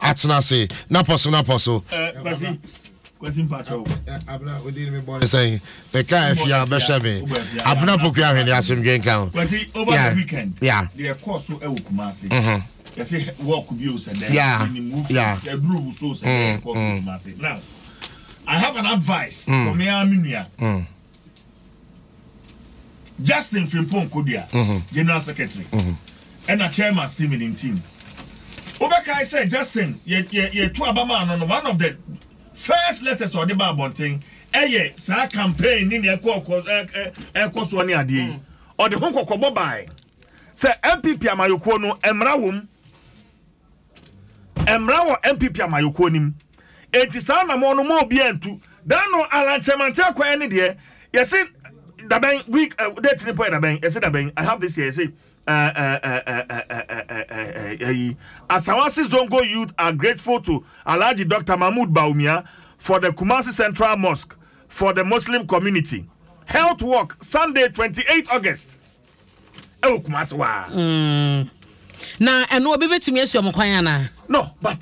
Atena ase na pɔ so na pɔ so. Eh, Kwasi, Kwasi mpakyɛw. Eh, Abena, odi mi bɔ ne sɛn. Meka afia bɛhwɛ me. Abena Poku ahwene asomdwe nka ho. Kwasi, over yeah. the weekend. Yeah. Deɛ ɛkɔɔ so ɛwɔ Kumasi. Mhm. Yɛsɛ work bi o sɛ dɛn. Yeah. Yeah. Ɛduru wuso sɛ dɛn ɛkɔɔ so Kumasi. Now, I have an advice for me ara me nua. Justin Frimpong Kodua, General Secretary, ɛna Chairman Stephen Ntim. Wobɛkae sɛ Justin yɛto aba maa no no, one of the first letters a ɔde ba abɔnten ɛyɛ saa campaign ne nea ɛkɔ ɛkɔ soɔ ne adeɛ yi. Ɔde ho kɔkɔbɔ bae sɛ NPP amayɔkuo no mmara wom. Mmara wɔ NPP amayɔkuo no mu. Enti saa anamɔn no ma obiara ntu. Da no Alan Kyeremanteng akɔyɛ ne deɛ. Yɛse dabɛn week uh, date ne pɔ yɛ dabɛn. Yɛse dabɛn. I have this here. Yɛse uh, uh, uh, uh, uh, uh, uh, uh, Asawase Zongo youth are grateful to Alhaji Dr. Mahmoud Bawumia for the Kumasi Central Mosque for the Muslim community. Health work Sunday 28 August. ɛwɔ Kumasi waa. Mm. Na ɛno obi betumi asi wɔn kwan anaa? No, but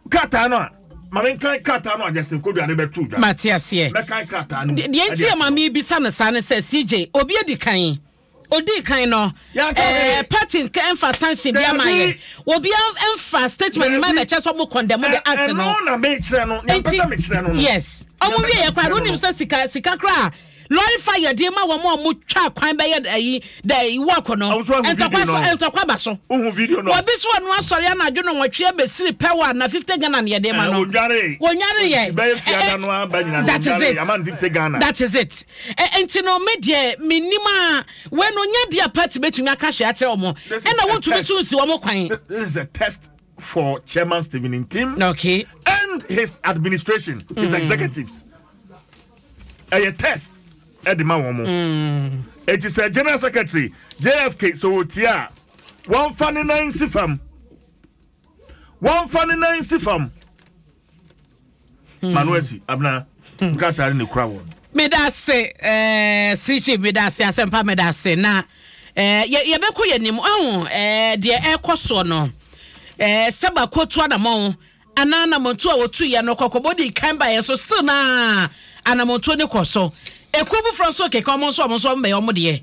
krataa no a maame nkan krataa no a Justin Kodua ne bɛto dwa. Mate aseɛ. Mɛkan krataa no. Deɛ nti a maame bisa no saa ne sɛ CJ obi adi kan odi kan no ɛɛ party nfa sanction bi ama yɛ obi nfa statement ma bɛkyɛ sɛ ɔmo condemn the act no. Ɛno na mekyerɛ no nea mpɛ sɛ mekyerɛ no no. Yes ɔmo wie yɛ koraa no wonim sɛ sika sika koraa. Lɔre fa yɛ den ma wɔn a wɔtwa kwan bɛyɛ ayi dɛ walk no. Ntɔkwa so ntɔkwa ba so. Wɔbi so ɔno asɔre anadwo no nwɔtwe abɛsiri pɛw a na 50 Ghana ne yɛde ma no. Wɔnware yɛ. That is it. That is it. Nti no me deɛ menim a wei no nyɛ deɛ party bɛtumi aka hwɛ akyerɛ wɔn. Ɛna wontumi nso nsi wɔn kwan. This is a test for Chairman Stephen Ntim. Okay. And his administration, his executives. Ɛyɛ test ɛde ma wɔn mo. Mm. Eti sɛ General Secretary JFK sɛ wɔtie a wɔmfa ne nan nsi fam. Wɔmfa ne nan nsi fam. Hmm. Manu asi abena nkrataa ne kura wɔn. Meda ase ɛɛ eh, Sikyi meda ase asɛmpa meda ase na ɛɛ eh, yɛbɛkɔ yɛn anim ɔho ɛɛ eh, deɛ ɛrekɔ soɔ no ɛɛ sɛ baako tu anamɔn. Anaa anammɔntuo a wɔtuiɛ no kɔkɔbɔ dii kan baeɛ so still na anammɔntuo no kɔ so. Ekuo foforɔ nso rekeka wɔn nso wɔn nso wɔbɛyɛ wɔn deɛ.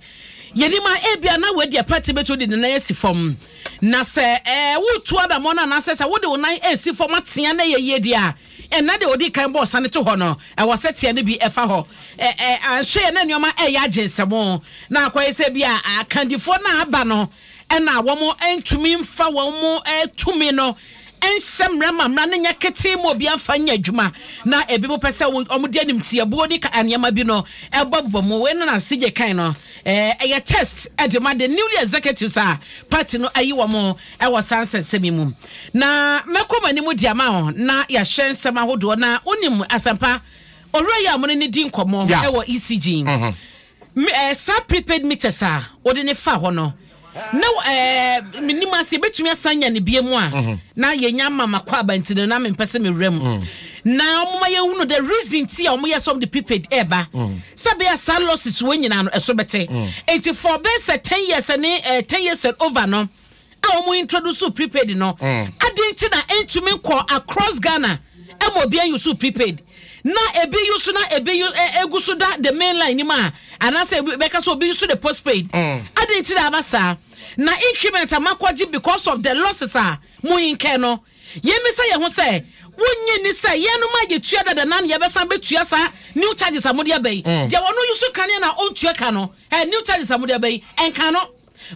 Yɛnim a ebia na wei deɛ party bɛtumi de ne nan asi fam. Na sɛ ɛɛ woretu anammɔn no anaasɛ sɛ wode wo nan resi fam atea na ɛyɛ yie deɛ a, ɛnna deɛ ɔdi kan bɔɔ sane to hɔ no, ɛwɔ sɛ tea no bi ɛfa hɔ. Ɛ ɛ anhwɛ yɛ na nneɛma ɛreyɛ agye nsam na akɔyɛ sɛ bi a akandifoɔ no a aba no ɛna wɔntumi mfa wɔn tumi no nhyɛ mmara ma mmara no nyɛ ketee ma obiara mfa nyɛ adwuma na ebinom pɛ sɛ wɔde animtiabuo ne nneɛma bi no ɛbɔ bobɔ mu. Wei no na CJ kan no ɛyɛ test de ma the newly executives a party no ayi wɔn ɛwɔ saa nsɛnsɛm yi mu. Na mɛkɔ m'anim di ama wo na yɛahyɛ nsɛm ahodoɔ na wonim asɛmpa owura yi a mo ne ne di nkɔmmɔ ɛwɔ ECG. Mm-hmm. Me eh, saa prepaid meters a wode ne fa hɔ no, na eh, menim ase yɛbɛtumi asan nya ne bie mu a mhm. na yɛnya ama makɔ aba nti no na mempɛ sɛ mewura mu mm. na ɔmoma yɛhunu the reason ti a ɔmoyɛ sɛ ɔmde prepaid ɛɛba mm. sɛ bɛyɛ saa losses wɔ nyinaa no ɛso bɛte mm. nti for bɛyɛ sɛ 10 years ne eh, 10 years and over no a wɔn introduce prepaid no mm. adi nti na ntumi nkɔ across Ghana ɛma obi ayi prepaid na ebi use na ebi egu so da the main line ni mu a anaasɛ ebi bɛka sɛ obi use the postpaid mm. adi nti na aba saa na increment a makɔgye because of the losses a mo incur no yɛmmisa yɛn ho sɛ wonnye ni sɛ yɛnom a yɛtua dada na yɛbɛsan bɛtua saa new charges a mode aba yi mm. deɛ wɔno use kanea na ɔntua ka no eh, new charges a mode aba yi ɛnka no.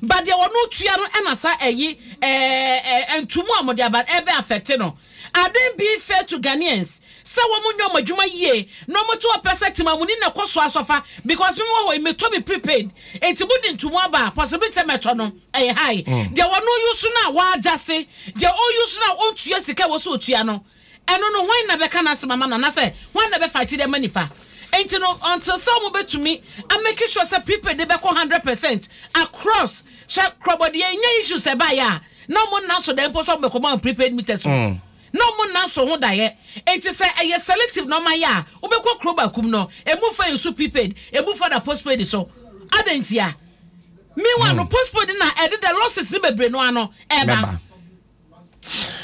But deɛ ɔno tua no ɛna sa ɛyi ɛɛ ntumu a wɔde aba ɛbɛ affect no. Are they being fair to Ghanaians sɛ wɔn nyɛ wɔn adwuma yie na wɔn te ɔpɛ sɛ temamuni na ɛkɔ so asɔfa because me wɔ hɔ yi metɔ me prepaid eti mo de ntumu aba a possibility sɛ mɛtɔ no ɛyɛ high. Mm. Deɛ ɔno use no a wɔagyase deɛ ɔuse no a ɔntua sika ɛwɔ sɛ ɔtua no Ɛno no hwan na bɛka n'asɛm ama no anasɛ hwan na bɛ fight de ama nipa? Enti no until sɛ ɔmo bɛtumi a make sure sɛ prepaid no bɛkɔ 100% across hwɛ krɔbɔdeɛ nyɛ issues ɛbaeɛ a na ɔmo nna so dɛn mpo sɛ ɔmo bɛkɔ ma prepaid meters o mm. na ɔmo nna so ho daeɛ enti sɛ ɛyɛ selective na ɔmo ayɛ a wobɛkɔ kuro baako mu no emu fa yɛ so prepaid emu fa da postpaid so adɛn ntia meanwhile no mm. postpaid na ɛde the losses no bebree no ano ɛba.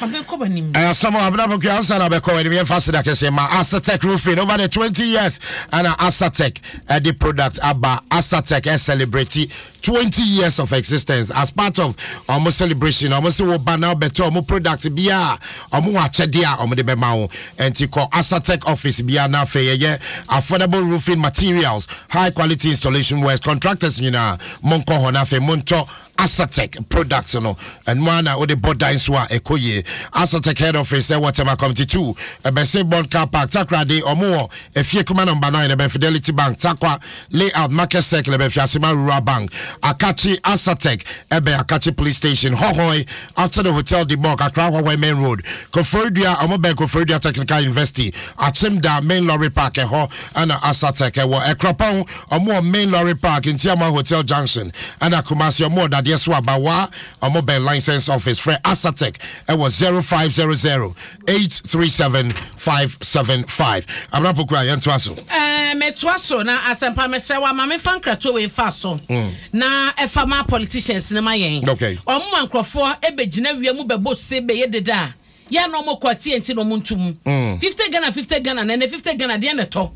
Mabɛkɔ w'anim. Ɛyɛ asɛm o, Abena Poku ansa na bɛkɔ w'anim yɛmfa aseda kɛseɛ ma Asatec Roofing over the 20 years ɛna Asatec ɛde product aba. Asatec ɛcelebrate 20 years of existence as part of ɔmo celebration ɔmo se wo ba na wobɛtɔ ɔmo product biara ɔmo wɔ akyɛdeɛ a ɔmo de bɛma wo. Ɛnti kɔ Asatec office biara na afei ɛyɛ affordable roofing materials, high quality installation works, contractors nyinaa monkɔ hɔ na afei montɔ Asatec products no ɛno ara na wode bɔ dan so a ɛkɔ yie. Asatec head office ɛwɔ Tema Committee 2, ɛbɛse Bond Car Park, Takoradi. Ɔmo wɔ Efie Kuma Number 9, ɛbɛn Fidelity Bank, Tarkwa Layout, Market Circle, ɛbɛn Fiasema Rural Bank, Akatsi. Asatec ɛbɛn Akatsi Police Station, Hohoe, after the Hotel de Mok, Accra Hohoe Main Road, Koforidua. Ɔmo bɛn Koforidua Technical University, Akyemda Main Lorry Park, ɛhɔ ɛna Asatec ɛwɔ. Ɛkrɔpɔn, Ɔmo wɔ Main Lorry Park, Ntiamoa Hotel Junction, ɛna Kumasi ɔmo wɔ Dadeɛ So Abawa, ɔmo bɛn License Office. Frɛ Asatec ɛwɔ 0500 837 575. Abena Poku a yɛntoa so. Ɛɛ metoa so na asɛmpa mesrɛ wo ama memfa nkratoɔ wei mfa so na ɛfa ma politicians no ma yɛn. Okay. Ɔmo ma nkorɔfoɔ ɛbɛgyina wia mu bɛbɔ se bɛyɛ dede a Yɛ a na ɔmo kɔ atie nti na ɔmo ntu mu. 50 Ghana 50 Ghana na ɛnɛ 50 Ghana deɛn na ɛtɔ?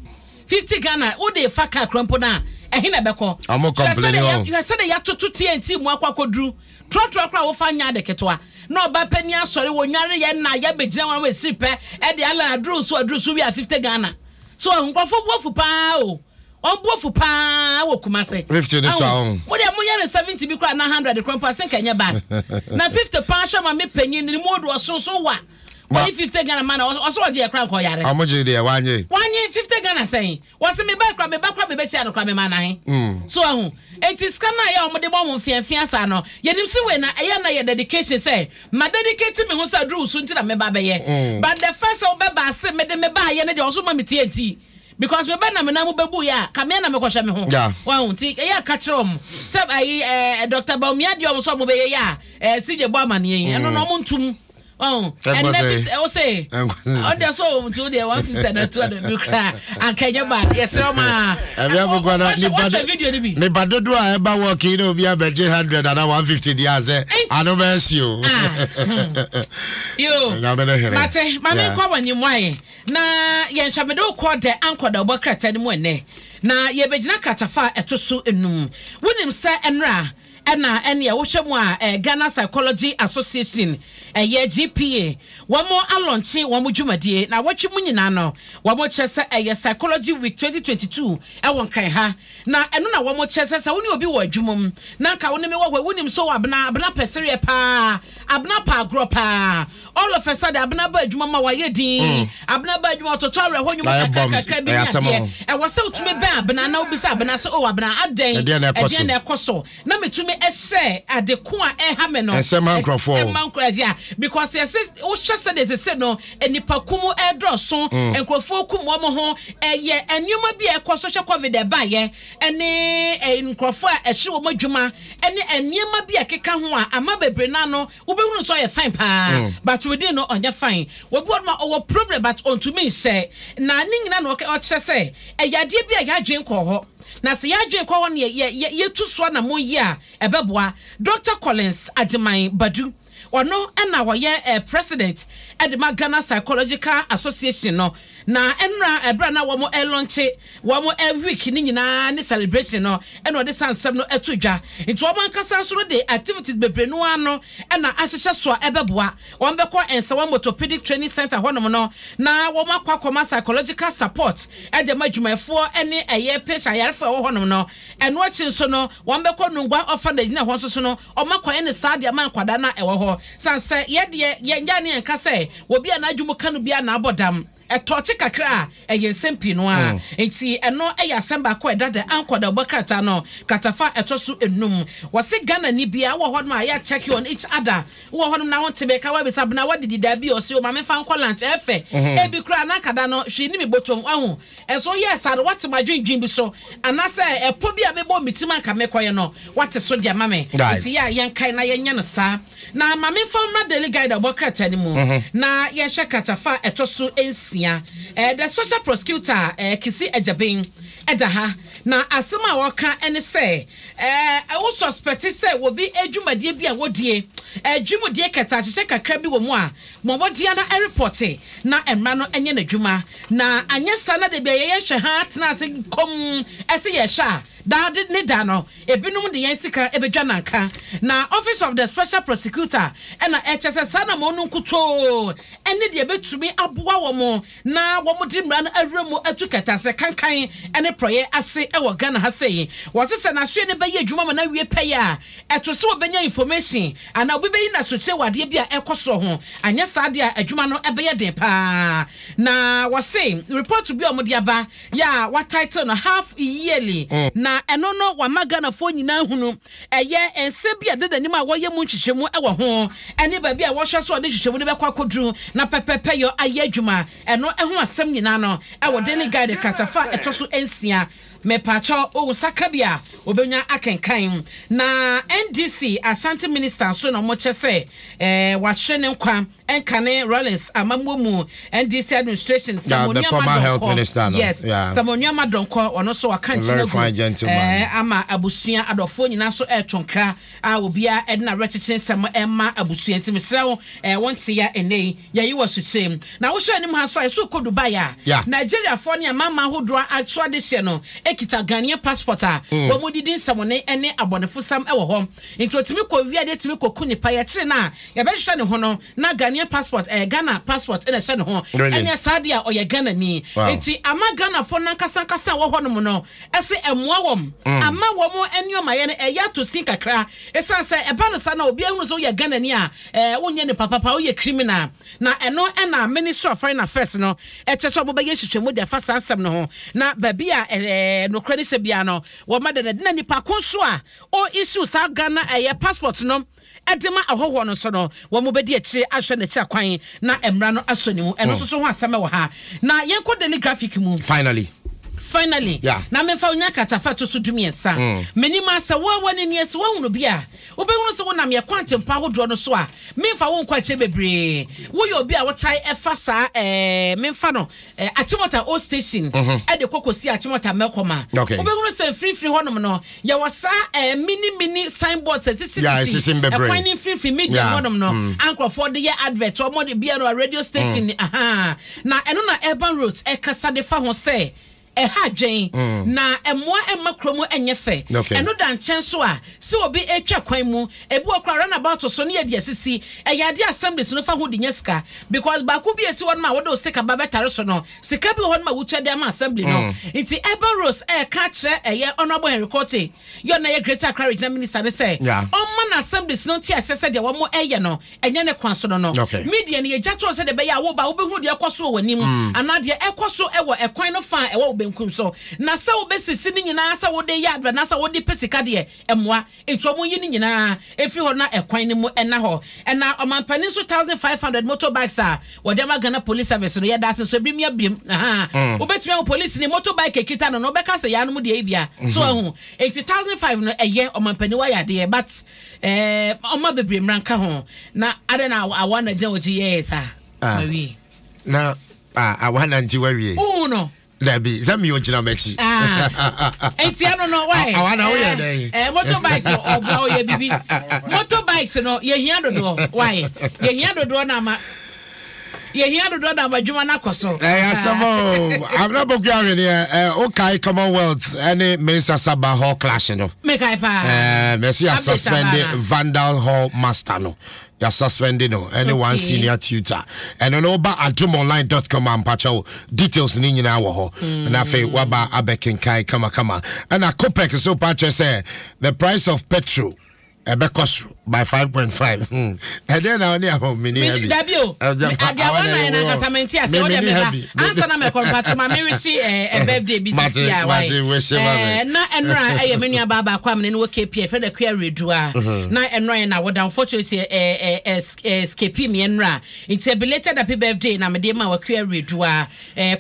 50 Ghana wo de fa car kura mpo no a ɛhe na ɛbɛkɔ? Ɔmo Hwɛ complaini sɛdeɛ o. hwɛ sɛdeɛ yɛatoto TNT mu akɔ akɔduru. Trɔtrɔ koraa wofa nyɛ ade ketewa. Na ɔba panin asɔre wɔnware yɛ na yɛabɛgyina wɔn a wɔasiri pɛ ɛde Allan aduru so aduru so wie a 50 Ghana. So nkurɔfoɔ bo afu paa o. Wɔn bo afu paa wɔ Kumase. 50 ne saa ɔn. Mo deɛ mo yɛ no 70 bi koraa na 100 koraa mpo ase nka ɛnyɛ bad. Na 50 paa hwɛ ma me panyin ne mu odu ɔsonso wa. Kɔyi 50 Ghana ma na ɔso ɔgye yɛ koraa nka ɔyare. Ɔmo gye deɛ wanye. Wanye 50 Ghana sɛn. Wɔse me ba koraa me ba koraa me bɛhyia no koraa me ma nahe. So ahu. Enti sika no a ɛyɛ a wɔde bɔ wɔn mfeamfea saa no yɛnim se wei na ɛyɛ na yɛ dedication sɛ ma dedicate me ho sɛ aduru wo so nti na me ba bɛyɛ. But the fact sɛ wobɛba ase mede me ba ayɛ no deɛ ɔso ma me tie nti. Because me bɛ na me nan mu bɛ bu yɛ a, ka me na me kɔhwɛ me ho. Yeah. Wahu nti ɛyɛ a ka kyerɛ wɔn sɛ ayi ɛɛ Dr. Bawumia deɛ wɔn sɛ wɔn bɛyɛ yɛ a ɛɛ CJ bɔ amaneɛ yi ɛno na wɔn ntum. Wahu ɛnɛ 50 ɛwɔ sɛ ɔde so nti wo deɛ 150 na 200 bi koraa anka ɛnyɛ bad yɛsrɛ wɔn a. Ɛbi akokɔ na nipa wɔhwɛ video no bi. Nipa dodo a ɛba work yi na obi abɛgye 100 ana 150 deɛ asɛ ano bɛyɛ si o. Yo mate maame nkɔ wɔn anim ayɛ. Na yɛnhwɛ, mede wo kɔ The Anchor Dawubɔ krataa no mu ɛnnɛ, na yɛrebɛgyina kratafa a ɛto so nnum. Wonim sɛ nnora na ɛneɛ wohwɛ mu a Ghana Psychology Association, ɛyɛ GPA, wɔn alɔnkye wɔn dwumadie. Na awɔtwe mu nyinaa no, wɔn kyerɛ sɛ ɛyɛ Psychology Week 2022 ɛwɔ Nkran ha. Na ɛno na wɔn kyerɛ sɛ sɛ wo ne obi wɔ adwuma mu, na nka wo ne me wɔ hɔ yi, wonim sɛ o Abena, Abena pɛ sereɛ paa, Abena pɛ agorɔ paa. All of a sudden Abena ba adwuma ma wayɛ dinn. Mm. Abena ba adwuma ɔtɔtɔ awerɛhɔ nnwom kakra kakra bi ne adeɛ. Ɛwɔ sɛ wotumi bɛn Abena na wobisa Abena sɛ oh Abena adɛn ɛdeɛn na ɛkɔ so na metumi ɛhyɛ ade ko a ɛha me no. Ɛsɛ ma nkurɔfoɔ. Ɛma nkurɔfoɔ yeah because yɛse wohwɛ sɛdeɛ sese no nipa kum ɛdɔɔso mm. nkurɔfoɔ kum wɔn ho ɛyɛ nneɛma bi a ɛkɔ so hwɛ covid ɛbaayɛ ɛne nkurɔfoɔ a ɛhye wɔn adwuma ɛne nneɛma bi a ɛkeka ho a ama bebree n'ano Wobɛhunu sɛ ɔyɛ fine paa mm. but within no ɔnyɛ fine. Obi wɔ no ɔwɔ problem but ɔntumi nhyɛ. Na ne nyina na ɔkyerɛ sɛ ɛyɛ adeɛ bi a yɛadwen kɔɔ hɔ. Na sɛ yɛadwen kɔ hɔ no yɛtu so anammɔn yi a ɛbɛboa. Dr. Collins Agyeman Badu ɔno na ɔyɛ eh, president de ma Ghana Psychological Association no. Na ɛnora ɛberɛ a na wɔn ɛlɔnkye wɔn week no nyinaa ne celebration no ɛna ɔde saa nsɛm no ɛto dwa. Nti wɔn ankasa nso no de activities bebree no ara no ɛna ahyehyɛ so a ɛbɛboa. Wɔn bɛkɔ Nsawam Orthopedic Training Centre hɔnom no na wɔn akɔ akɔma psychological support ɛde ama adwumayɛfoɔ ɛne ɛyɛ patient ayarefoɔ ɛwɔ hɔnom no. Ɛno akyi nso no wɔn bɛkɔ Nungua Orphanage na ɛhɔ nso so no wɔn akɔyɛ no saa de ama nkwadaa no a ɛwɔ hɔ. Sane sɛ yɛdeɛ yɛn ne yɛn nka sɛ obi a n'adwene mu ka no biara na abɔ dam. Ɛtɔɔkye kakra a, ɛyɛ nsɛm pii no ara. Nti ɛno yɛ asɛm baako a ɛda The Anchor dawubɔ krataa no kratafa a ɛtɔ so nnum. Wɔse Ghanani biara wɔ hɔnom a yɛ check on each other. Wowɔ hɔnom na wonte me ka, woabisa Abena woadidi? Daabi, ɔse o ma memfa nkɔ lunch. Ɛyɛ fɛ. Ebi koraa na anka da no hwee nni me bɔtɔm, wahu. Nso woyɛɛ saa no, woate m'adwendwen bi so anaasɛ ɛpɔ bi a mebɔɔ me tirim a anka mekɔyɛ no, woate so de ama me. Nti yɛ a yɛnkae na yɛnyɛ no saa. Na ma memfa wo mmra Daily Guide a ɔbɔ krataa no mu na yɛnhwɛ kratafa a ɛtɔ so nsia. The Special Prosecutor Kissi Agyabeng da ha, na asɛm a ɔreka ne sɛ, Wo suspect sɛ obi dwumadie bi a wɔdie. adwumudie kɛtɛ ahyehyɛ kakra bi wɔ mu a, bɔ mmɔden ara repɔte na mmara no nyɛ n'adwuma. Na anyɛ saa na da bi a yɛyɛ nhwɛ haa tena ase komm sɛ yɛrehwɛ a, daa ne da no, ebinom de yɛn sika bɛdwa nanka. Na Office of the Special Prosecutor na ɛkyerɛ sɛ saa anammɔn no nkutoo ne deɛ ɛbɛtumi aboa wɔn na wɔde mmara no awura mu atu kɛtɛaseɛ kankan ne porɔeɛ ase wɔ Ghana ha sei. Wɔse sɛ n'asoɛ no bɛyɛ adwuma ma no awie pɛyɛ a, ɛto sɛ wɔbɛnya information anaa obi bɛyi no asokyerɛ wɔ adeɛ bi a ɛrekɔ soɔ ho, anyɛ saa deɛ a adwuma no bɛyɛ den pa ara. Na wɔse report bi a wɔde aba yɛ a wɔatitle no half yearly na ɛno no wɔama Ghanafoɔ nyinaa ahunu Ɛyɛ nsɛm bi a ɛda n'anim a wɔyɛ mu nhwehwɛmu wɔ ho ne baabi a wɔhwɛ sɛ wɔde nhwehwɛmu no bɛkɔ akɔduru na pɛpɛɛpɛyɔ ayɛ adwuma. Ɛno ho asɛm nyinaa no wɔ Daily Guide kratafa a ɛtɔ so nsia. Mepaakyɛw, wo nsa ka bi a, wobɛnya akenkan. Na NDC Ashanti Minister nso na wɔkyɛ sɛ wɔahyere ne nkwa. Nkane Rawlings amammuo mu NDC administration Yeah, the Samuel former health Donkor minister no. yes Yeah. Samuel Nuamah Donkor ɔno nso waka A nkyene very agu fine gentleman. ama abusua adɔfoɔ nyinaa nso ɛreto nkra a obiara ɛde n'awerɛkyekye nsɛm ɛma abusua nti mesrɛ wo wo nte ya ɛnnɛ yi yɛyi wɔ asukyire na wohyɛ anim ha nso a yɛsɛ wokɔ Dubai a Yeah. Nigeriafoɔ ne amanaman ahodoɔ aso adehyeɛ no ɛkita Ghanaian passport a wɔn didi nsɛmɔne ne abɔnefosɛm ɛwɔ hɔ nti otumi kɔ wia deɛ tumi kɔku nipa yɛkyere no a Yɛbɛhwehwɛ ne ho no na Ghanaian passport ɛyɛ Ghana passport na ɛhyɛ ne ho. Really? Ɛneɛ saa deɛ a ɔyɛ Ghanani. Wow. Nti ama Ghanafoɔ no ankasa ankasa a ɛwɔ hɔ nom no ɛse ɛmmoa wɔn. Ama wɔn nneɛmayɛ no ɛyɛ atɔ sin kakra. Ɛsiane sɛ ɛba no saa na obiara hunu sɛ woyɛ Ghanani a ɛɛ wonyɛ nipa papa, woyɛ criminal. Na ɛno ɛna Ministry of Foreign Affairs no ɛkyɛ sɛ wɔbɛyɛ nhwehwɛmu de afa saa nsɛm no ho. Na baabi a ɛɛ nokorɛ no hyɛ biara no wɔma da no adi. Na nipa ko nso a ɔ issue saa Ghana ɛyɛ passport no de ma ahɔhoɔ no nso no, wɔbɛdi akyire ahwɛ n'akyiri akwan na mmara no asɔ ne mu. Ɛno nso so ho asɛm wɔ ha. Na yɛnkɔ Daily Graphic mu. Finally. Finally, Yeah. na memfa wo nya kratafa ɛto so dumiɛnsa. Menim a sɛ wo a w'ani nie, sɛ woahunu bi a, wobɛhunu sɛ wonam yɛn kwantempɔ ahodoɔ no so a, memfa wo nkɔ akyire bebree. Woyɛ obi a wotae fa saa ɛɛ, memfa no ɛɛ, Achimota Old Station de kɔ kɔsi Achimota Melcom a, Okay. wobɛhunu sɛ mfimfini hɔnom no, Yɛwɔ saa eh, mini mini signboards a ɛsisi Yeah, sisi ɛsisi bebree. ɛkwan ne mfimfini media Yeah, hɔnom no a nkurɔfoɔ de yɛ advert, wɔn de bia no a radio station aha. Na ɛno na Urban Roads ɛkasa de fa ho sɛ ɛha adwen na ɛmmoa ɛmma kuro mu ɛnyɛ fɛ. Okay. Ɛno da nkyɛn so a sɛ obi ɛretwa kwan mu, ebi wɔ koraa runabout so ne yɛde asisi, ɛyɛ adeɛ a assemblies no fa ho de nya sika because baako bi a ɛsi hɔnom a wode wo sticker ba bɛtare so no, Sika bi wɔ hɔ nom a wotua de ama assembly no. Nti Urban Rose ɛreka akyerɛ ɛyɛ Honourable Henry Quartey, yɛ ɔno na ɛyɛ Greater Accra Regional Minister no sɛ ɔmma na assemblies no nte aseɛ sɛ deɛ wɔn ɛyɛ no ɛnyɛ ne kwan so no no. Media no yɛgya to hɔ sɛdeɛ ɛbɛyɛ a woba a wobɛhunu deɛ ɛkɔ so wɔ w'anim anaa deɛ ɛkɔ so wɔ ɛkwan no fa a ɛwɔ wo benkum so. Na sɛ wobɛsisi ne nyinaa sɛ wode yɛ advert anaasɛ wode pɛ sika deɛ ɛmmoa. Nti ɔmo yi ne nyinaa efiri hɔ na ɛkwan no mu ɛna hɔ. Ɛna ɔmanpanin nso 1500 motor bikes a wɔde ama Ghana Police Service no yɛda ase nso ebi mia biem. Ahaa. Wobɛtumi ahu polisi ni motor bike ekita no no wobɛka sɛ yaanom deɛ ebia. So ahu. Nti 1500 no ɛyɛ ɔmanpanin wayɛ adeɛ but ɛɛ ɔma bebree mmra nka ho. Na adɛn na awa na gyina wɔkyi yɛɛ saa? Mawie. Na awa na nti wawie. Wohu no. Dabi, sɛ mi ogyina m'akyi. Ah, nti ɛno no why? Awa na woyɛ dɛn? Eh, motorbikes ɔboa ɔyɛ bibi. Motorbikes no yɛhia dodoɔ why? Yɛhia dodoɔ na ama yɛhia dodoɔ na ama adwuma no akɔ so. Ɛyɛ asɛm o. Abena Boku ahweneɛ ɛ wokae Commonwealth ɛne Mensa Saba Hall clash no. Mekae paa. Ɛɛ mɛsi Update asuspend aba na. Vandal Hall Master no. Yɛ suspend no ɛne one senior tutor. Ɛno no woba adomonline.com a mpakyɛw details ne nyinaa wɔ hɔ. Na afei waba abɛkenkan kamakama. Ɛna Copec so pa kyerɛ sɛ the price of petrol ɛbɛkɔ soro by 5.5. Ɛdeɛ na ɔne ahɔ mini heavy. Dabi o. Ɛgya pa, Adeɛ awa awa na na yɛn ɛwɔ. ankasa mente ase. Me Ɔde mini meba. heavy. Ansa na mɛkɔ mpakyɛ ma me resi ɛ birthday bi Mate, sisi a why. mate, wese ma me. Na ɛnora ɛyɛ me nua baa baako a mene no wɔ KPI fɛ na Akua Redua. Na ɛnora yɛ na wɔda unfortunately ɛ ɛ escape me ɛnora. Nti a belated happy birthday na mede ma Akua Redua.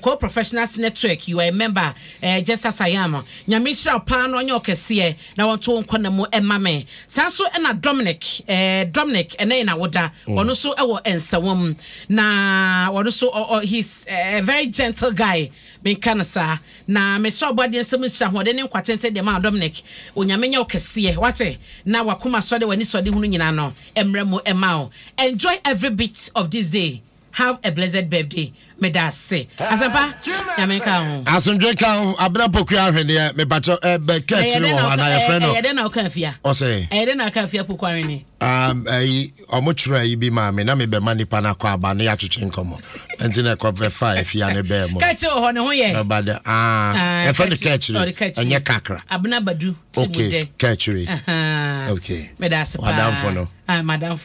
Co Professionals Network, you are a member just as I am. Nyame nhyira wo paa na ɔnyɛ ɔkɛseɛ na wɔnto wo nkwa na mu ɛma me. Saa nso nso na Dominic, eh, Dominic, ɛnɛ yɛ n'awoda. Ɔno nso wɔ Nsawam. Na ɔno nso, ɔ, ɔ, he's a very gentle guy. Menka no saa. Na mesrɛ Ɔbɔadeɛ nsam nhyira, ahoɔden ne nkwa tenten de ma wo Dominic. Onyame nyɛ wo kɛseɛ, wate? Na w'akoma sɔde, w'anisɔdehunu nyinaa no, mmra mu mma wo. Enjoy every bit of this day. Have a blessed birthday medase asɛmpa nyame nka ho. Asomdwe nka ho abena pokua ahweneɛ mepakyɛ ɛbɛ ka akyire wɔ hɔ anaa yɛfrɛ no ɛyɛ dɛn na woka afia ɔsɛ ɛyɛ dɛn na woka afia pokua ahweneɛ ayi ɔmo twerɛ ayi bi maa me na mebɛma nipa no akɔ aba ne yɛatwetwe nkɔmmɔ nti na ɛkɔ bɛfa afia ne bɛɛ mu ka akyire wɔ hɔ ne ho yɛ ɛba dɛ ah yɛfrɛ no ka akyire ɛnyɛ kakra abena badu okay ka akyire okay medase paa wadamfo no ah madamfo.